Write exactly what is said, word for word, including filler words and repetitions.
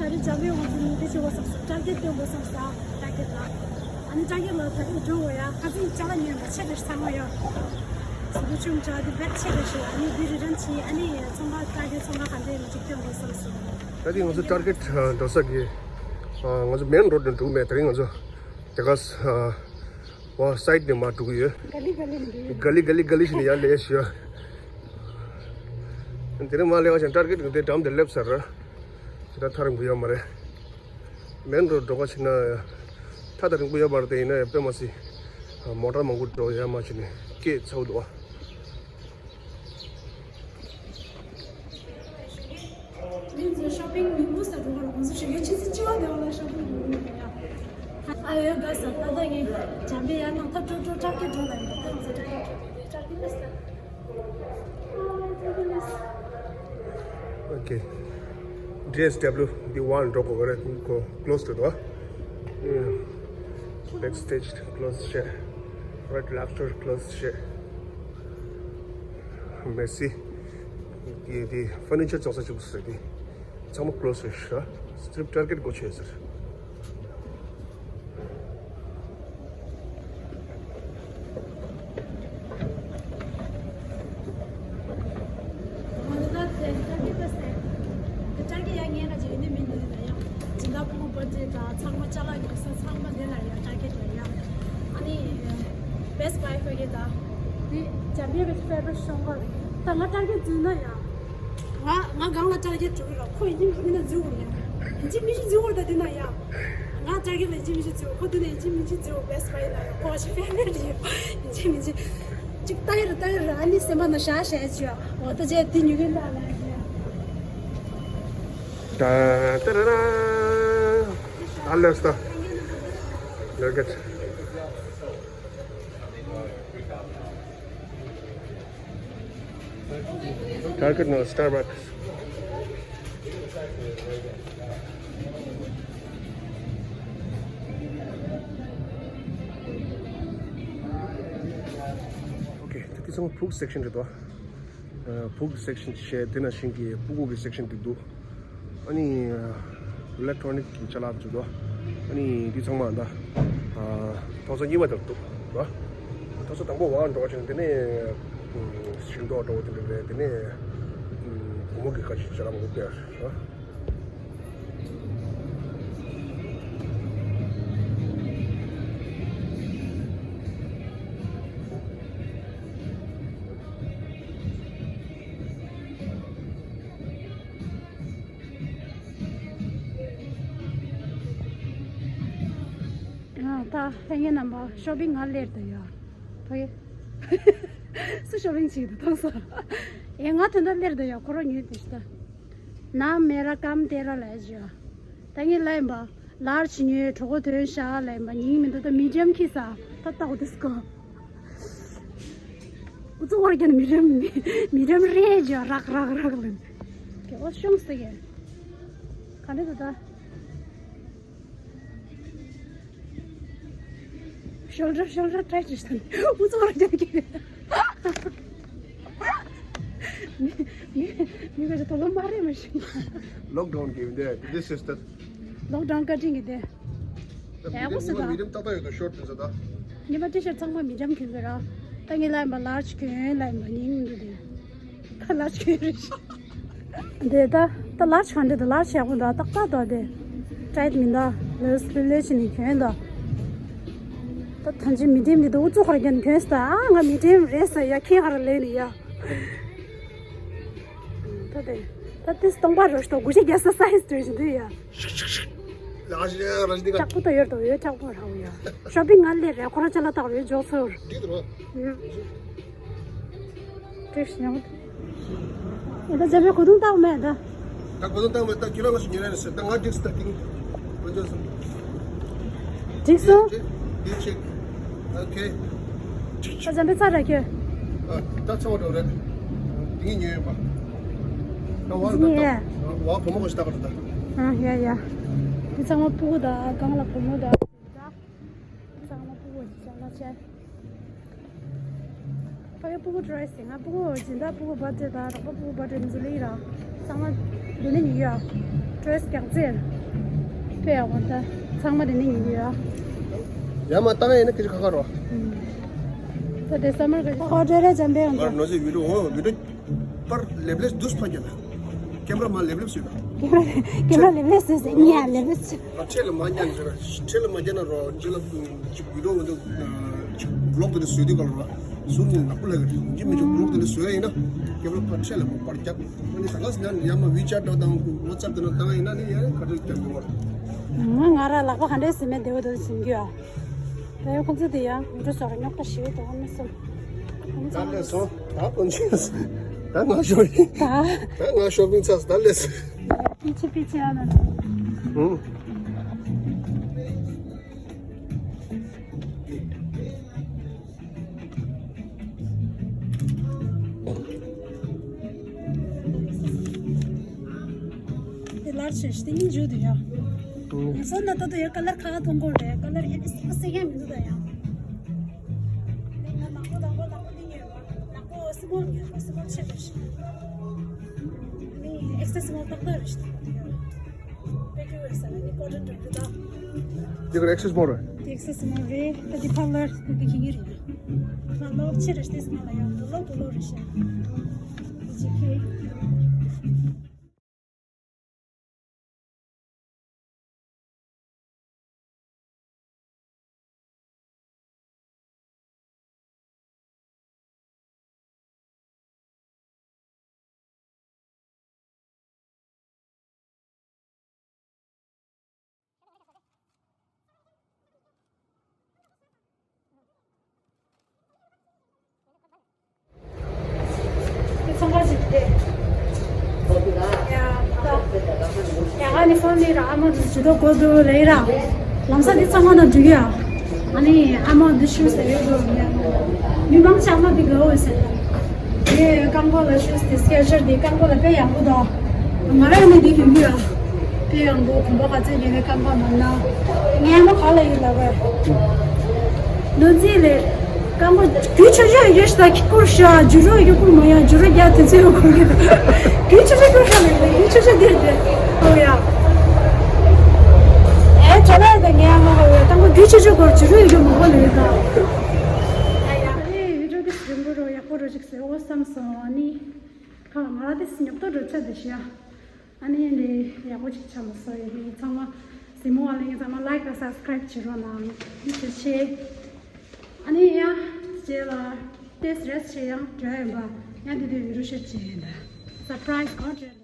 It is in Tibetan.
འདི་འཇམ་པའི་འོག་ཏུ་ནི་འདི་ཞིག་འོ་སོགས་སུ་ཀྲར་ཀེ་སྟོན་དགོས་བསམ་ས་ཀྲར་ཀེ་ལ། ཨ་ནི་ཀྲར་ཀེ་ལ་ད་དུང་འགྲོ་འོ་ཡ་ཁ་སང་ཅ་ལག་ཉོས་པ་ཆེ་རེ་ཚང་མ་ཡོད། སུ་ཆུང་ཆ་དེ་བེད་ཆེ་རེ་ཞུ། ཨ་ནི་འདི་རི་རན་ཆི་ཨ་ནི་ཚོང་པ་ཀྲར་ཀེ་ཚོང་པ་ག་འདྲས་མི་ཅིག་སྟོན་དགོས་བསམ་སོང་། ད་དེ་ང་ཚོ་ཀྲར་ཀེ་འགྲོ་ས་གི་ང་ཚོ་མེན་རོ་ཌི་ནས་འགྲོ་མེད། དེ་རིང་ང་ཚོ་དེ་ག་བ་སའིད་ནས་མར་འགྲོ་གི་ཡོད། ག་ལི་ག་ལི་ནས་འགྲོ་ཡོད། ག་ལི་ག་ལི་ག་ལི་ཞིག་ནས་ཡར་སླེབས་ཡོད། དེ་ནས་མར་སླེབས་པ་ཞིག་ཀྲར་ཀེ་དེ་འགྲམ་དེ་སླེབས་ཚར། ད་ཐག་རིང་པོ་ཡོད་མ་རེད། མེན་རོ་ཌི་འགྲོ་ག་ཕྱིན་ན་ཐག་ད་རིང་པོ་ཡོད་མ་རེད། དེ་ཡིན་ན་ཡང་དཔེ་མ་སྲིད་མོ་ཊ་མང་པོ་འགྲོ་ཡ་མ་བྱས་ནས་སྐད་ཚ་པོ་འདུག་ཨ། མི་ཚོ་ཤོ་པིང་མི་འགུག་ས་འགྲོ་ག་རོགས་ཚོ་ཞུ་ཡོད། ཆུ་ཚོད་བཅུ་པ་དེ་བ་ལ་ཤོ་པིང་མི་འགུག་ཡ། ཨ་ཡོད་ག་ས་ད་ལྟ་ངས་འཇམ་པའི་ཡར་ནང་ཐག་ཀྲོ་ཀྲོ་ཀྲར་ཀེ་འགྲོ་ལ་ཡོད། ད་ང་ཚོ་ཀྲར་ཀེ་འགྲོ་ཀྲར་ཀེ་ལ་ས། Okay. D S W, the one འགྲོ་གོ་རེད། ཁོ་ཀློ་སི་འགྲོ་འདུག་ཨ། Backstage close བྱས། Red Lobster close བྱས། Merci. དེ་དེ་ཕར་ནི་ཆར་བཙོང་ས་བཅུག་ཟེར་དེ་ཚང་མ་ཀློ་སི་རེད་ཤག Strip Target སྒོ་ཕྱེ་ཟེར། Best Buy ཧོ་གེ་ད། འདི་འཇམ་པའི་ཕེ་ཝ་རི་ཊི་ཤོང་གོ། ད་ང་ཀྲར་ཀེ་འཛུལ་ན་ཡ། ང་ང་སྒང་ལ་ཀྲར་ཀེ་འགྲོ་གི་ར། ཁོ་ཡིན་གྱི་མིན་ན་འཛུལ་དགོས་ཡ། ཡིན་གཅིག་མིན་གཅིག་འཛུལ་དགོས་ར། ད་འདི་ན་ཡ། ང་ཀྲར་ཀེ་ལ་ཡིན་གཅིག་མིན་གཅིག་འཛུལ། ཁོ་འདི་ན་ཡིན་གཅིག་མིན་གཅིག་འཛུལ། Best Buy ལ་ཡ། ཁོ་ཞིག་ཕེ་ཝ་རི་ཊི་ཡོད། ཡིན་གཅིག་མིན་གཅིག་ཅིག་ལྟ་ཡི་ར་ལྟ་ཡི་ར། ཨ་ནི་སེམས་པ་ན་ཤ་ཤ་ཅིག་ཡ། འོ་ད་ཅེ་འདི་ཉོ་གི་འདུག་ལ་ཡ། Da-da-da. Alles da. Sehr gut. Target ནང་Starbucks. Okay, ད་དེ་ཚང་མ་ཕུག་སེག་ཤན་རེད་དོ། ཕུག་སེག་ཤན་བྱས། དེ་ནང་བཞིན་གྱི་ཕྲུ་གུ་གི་སེག་ཤན་དེ་འདུག་ཨ་ནི་ཨི་ལེག་ཊོ་ནིག་གི་ཅ་ལག་ཚོ་འདུག་ཨ་ནི་འདི་ཚང་མ་ད་ཐོག་ས་གཉིས་པ་དེར་འདུག་ར། ཐོག་ས་དང་པོ་བ་འགྲོ་བ་ཅིག་དེ་ནས་ཤིང་ཏོག་འགྲོ་བ་དེ་འདྲ་རེད། དེ་ནས་བུ་མོ་གི་ཁ་ཤས་ཅ་ལག་མང་པོ་སྟེར་ར། ད་ལྷན་རྒྱས་རྣམ་པ་ཤོ་པིང་ང་སླེབས་ད་ཡ། ཕ་གི་སུ་ཤོ་པིང་བྱེད་ཀྱི་འདུག་མཐོང་སོང་། ཨེ་ང་དོན་དག་སླེབས་ད་ཡ། ཁོ་རང་ཉོས་དེ་ཤི་ད། ན་མེ་ར་ཀམ་ཏེ་ར་ལ་ཞུ། ད་ངས་ལབ་ཡིན་པ། ལར་ཇི་ཉོས། གྲོད་ཁོག་དོན་ཤ་ལབ་ཡིན་པ། ཉིན་མི་འདུག་ད་མི་ཌི་ཡམ་ཁྱི་ས་ད་ལྟ་འོ་དེ་སྐོ། ཨུ་ཚུགས་བར་གྱི་མི་ཌི་ཡམ་མི་ཌི་ཡམ་རེད་ཇོ། རག་རག་རག་ལབ། ཀྱེ་ཨོ་ཤོང་སེ་གེ། ག་འདྲ་འདུག་ད། ཤོལ་ཌར་ཤོལ་ཌར་ཊའི་ཊི་ཞིག་དང་ཨུ་ཚུགས་ར་རྒྱབ་ཀྱི། མི་མི་མི་ག་ཅི་དོ་ལོ་མ་རེད་མ་ཤི། Lockdown གི་འདི་this is the lockdown cutting གི་དེ། ཡག་པོ་སི་ད། མི་རིམ་ཏག་ཏག་ཡོད་དོ། ཤོར་ཏུ་ཟ་ད། ཉི་མ་ཊི་ཤར་ཊི་ཚང་མ་མི་འཇམ་གྱོན་པའི་ར། ད་ངས་ལབ་ཡིན་པ་ལར་ཇི་གྱོན་ལབ་ཡིན་པ་ཉིན་འདུག་དེ། ད་ལར་ཇི་གྱོན་རེད། དེ་ད་ད་ལར་ཇི་ག་འདྲ་འདུག་ལར་ཇི་ཡག་པོ་འདུག་ཏག་ཏག་འདུག་དེ། ཊའིཊ་མི་འདུག་ལོས་ལོས་ལོས་བྱས་ནས་གྱོན་འདུག་ད་ཐམས་ཅད་མི་ཌི་ཡམ་འདི་འདུག་ཨུ་ཚུགས་ཁར་གྱོན་གྱོན་སི་ད། ཨ་ང་མི་ཌི་ཡམ་རེད་ས་ཡ། ཁྱེད་ཁར་ལེན་ནི་ཡ། ད་དེ་ད་དེ་སྟོང་པ་རོ་ཤི་ཏོ་དགུ་བཞི་བརྒྱ་ས་སའི་ཛི་སྟོན་བཞིན་འདུག་ཡ། ལགས་ཞེ་ར་ཞི་ནི་ཀ། ལྕགས་པོ་ཏོ་ཡོད་དོ་ཡོད། ལྕགས་པོ་ར་བོ་ཡ། ཤོ་པིང་ང་ལས་རེད། ཁོ་རང་ཅ་ལག་བཏགས་རེད་འཇོག་ཚོར། འགྲིག་འདུག་རོ། ཡ། འགྲིག་ཤི་ཉམས། ཡ་ད་འཇམ་པའི་གོས་ཐུང་བཏགས་མེད་ད། ད་གོས་ཐུང་བཏགས་མེད་ད། ཁྱེད་རང་ང་ཞིག་ཉེ་རན་ཟེར་ད། ང་འགྲིག་སི་ད་ཏིང་། འགྲིག་སོང་། འདི་ཆེ། ཨོ་ཁེ། ད་འཇམ་པའི་ཚ་ར་ཁྱོད། ཨ་ད་ཚ་བ་འགྲོ་རེད། འདི་ངས་ཉོས་ཡོད་པ། ད་བ་ལ་ད་ད་བ་བུ་མོ་གོ་ཞིག་ད་ག་ད་ད། ཨ་ཡ་ཡ། འདི་ཚང་མ་ཕྲུ་གུ་ད་སྒང་ལ་བུ་མོ་ད། ད་ཚང་མ་ཕྲུ་གུ་ཞིག་ཅ་ལག་ཆེ། ཕ་གི་ཕྲུ་གུ་ཌི་རེ་སི་ང་ཕྲུ་གུ་སྦྱིན་བདག་ཕྲུ་གུ་བར་ཌེ་ད་རོགས་པ་ཕྲུ་གུ་བར་ཌེ་འཛུལ་ལེ་ཡིན་ར། ཚང་མ་འདི་ནས་ཉོས་ཡོད། ཌི་རེ་སི་རྒྱག་རྩེར། དཔེ་ཡག་པོ་ད། ཚང་མ་དེ་ནས་ཉན་གྱི་ཡོད། ཡ་མ་བཏང་ཡིན་ན་སྐད་ཆ་ཁ་ཁ་རོ། ད་དེ་སམ་མར་ག་ཨོ་ཌར་རེ་འཇམ་པའི་ཡོང་ད། ནོ་ཟེ་བི་ཌིའོ་ཨོ་བི་ཌིའོ་པར་ལེབ་ལེབ་དུས་ཕ་རྒྱ་ན། ཀེམ་ར་མ་ལེབ་ལེབ་སུ་ཡོད་ན། ཀེམ་ར་ཀེམ་ར་ལེབ་ལེབ་སུ་ཡོད་ཉིད་ཡང་ལེབ་ལེབ་སུ། ཁྲེལ་མ་རྒྱ་ན་ཁྲེལ་མ་རྒྱ་ན་རོ་ཅི་ལ་ཅི་བི་ཌིའོ་འདུག་ཅི་བི་ལོག་དེ་ནས་བཟོས་དུས་ག་ལ་རོ། ཟུར་ནས་ནག་པོ་ལ་གི་ཡིན་གྱི་མི་ཆོག་བི་ལོག་དེ་ནས་བཟོས་ཡིན་ན་ཀེམ་ར་པར་ཁྲེལ་མ་པར་རྒྱབ། ཨ་ནི་ད་ག་སི་ན་ཡ་མ་ཝི་ཅེཊ་དང་ཝ་ཙེབ་དེ་ན་བཏང་ཡིན་ན་ནི་ཡ་ག་ཚོད་རྒྱབ་དགོས་རོ། ང་ང་ར་ལག་པ་ག་འདྲས་ཟིན་མེད་བདེ་བོ་དོན་ཟིན་རྒྱུ་ཨ། ད་ཡང་ཁོང་ཚོ་དེ་ཡང་ངུ་འགྲོ་སོགས་ར་རྙོག་དྲ་ཞེ་དོགས་མི་སོང་། ད་ལས་སོང་། ད་ཕོན་ཆེན། ད་ང་ཤོར་ཡིན། ད་ད་ང་ཤོ་པིང་ཚར་སོང་། ད་ལས་སོང་། པི་ཆི་པི་ཆི་ཨ་ན། ཧུམ། དེ་ལར་ཆེ་ཞིག་དེ་གཉིས་བརྗོད་དུ་ཡ། ངས་སོང་ན་ད་དུང་ཡ་ཀ་ལར་ཁ་ཐོན་གོ་རེད། ཀ་ལར་ཡ་དེ་སེ་ག་སེ་ག་མི་འདུག་ད་ཡ། ང་ནག་པོ་དང་པོ་ནག་པོ་དེ་ཉོས་པ། ནག་པོ་སི་མོལ་ཉོས་པ། སི་མོལ་ཆེ་རེད་ཤག་ཨ་ནི་ཨེག་སེལ་སི་མོལ་ཏག་ཏག་རེད་ཤག་དེ་ཡ། དེ་ག་ཨེག་སེལ་སི་མོལ་རེད། དེ་ཨེག་སེལ་སི་མོལ་རེད། ད་དེ་ཕར་ལར་དེ་གི་ངེས་རེད། ང་ལོག་ཆེ་རེད་དེ་སི་མོལ་ལ་ཡང་ལོག་ཏུ་ལོག་རེད་ཤག་ཨ་ཅི་ཁེ། ཚོང་ཁང་ཞིག་སྟེ། ཡ་ད། ཡ་ང་ནི་ཕོན་ནི་ར་ཨ་མ་དུ་ཇུ་དོ་གོ་དུ་ལེ་ར། ལམ་ས་དེ་ཚང་མ་ན་འགྲིག་ཡ། ཨ་ནི་ཨ་མ་དུ་ཤུ་ཟེར་ཡོད་དོ། མི་མང་ཆ་ཨ་མ་དེ་ག་འོ་ཟེར་ད། དེ་རྐང་པ་ལ་ཤུ་དེ་སྐད་ཆར་དེ་རྐང་པ་ལ་དཔེ་ཡག་པོ་དང་། ང་རང་ནི་དེ་ཡོད་ཡ། དེ་ཡང་མགོ་གོམ་པ་ག་ཚོད་ཉལ་ནས་རྐང་པ་མ་ན། ངས་མ་ག་ལ་ཡིན་ལབ་པས། ལོ་རྩིས་ལས། རྐང་པ་རྒྱུ་ཆ་ཆ་ཡོད་ཤ་ཁི་ཀུར་ཤ་རྒྱུ་རོ་ཡོད་ཀུར་མ་ཡ་རྒྱུ་རོ་རྒྱ་དེ་ཚོ་ཡོད་ཀུར་གི། རྒྱུ་ཆ་ཆ་ཀུར་ཤ་ལས་རྒྱུ་ཆ་ཆ་དེ་རེད། ཨོ་ཡ། ཨེ་ཁྲ་ལ་ཡ་ད་ངས་མ་ག་བས་རྐང་པ་རྒྱུ་ཆ་ཆ་ཀུར་རྒྱུ་རོ་ཡོད་ཀུར་མ་གོ་ལས་ད། ཨ་ཡ། ཨེ་བི་ཌིའོ་དེ་རིང་པོ་རོ་ཡག་པོ་རོ་ཅིག་ཟེར་འོ་བསམ་སོང་ཨ་ནི། ཁ་ང་ར་དེ་སི་ཉོབ་ཏོ་འགྲོ་ཆ་དེ་ཤི་ཡ། ཨ་ནི་འདི་ཡག་པོ་ཅིག་ཆགས་མ་སོང་ཡ། ངས་ཚང་མ་གཟིགས་མོ་བ་ལེན་ཚང་མ་ལའིཀ་དང་སབ་སི་ཀ་རའིབ་བྱེད་རོགས་གནང་། ཐུགས་རྗེ་ཆེ། ཨ་ནི་ཡ་རྗེས་ལ་ཏེས་རེས་བྱེད་ཡང་འདྲ་ཡིན་པ། ཡང་འདི་དུས་ཡུ་རུ་ཤེད་བྱེད་ཡིན་པ། སར་པ་རའི་སི་གོ་འདྲ།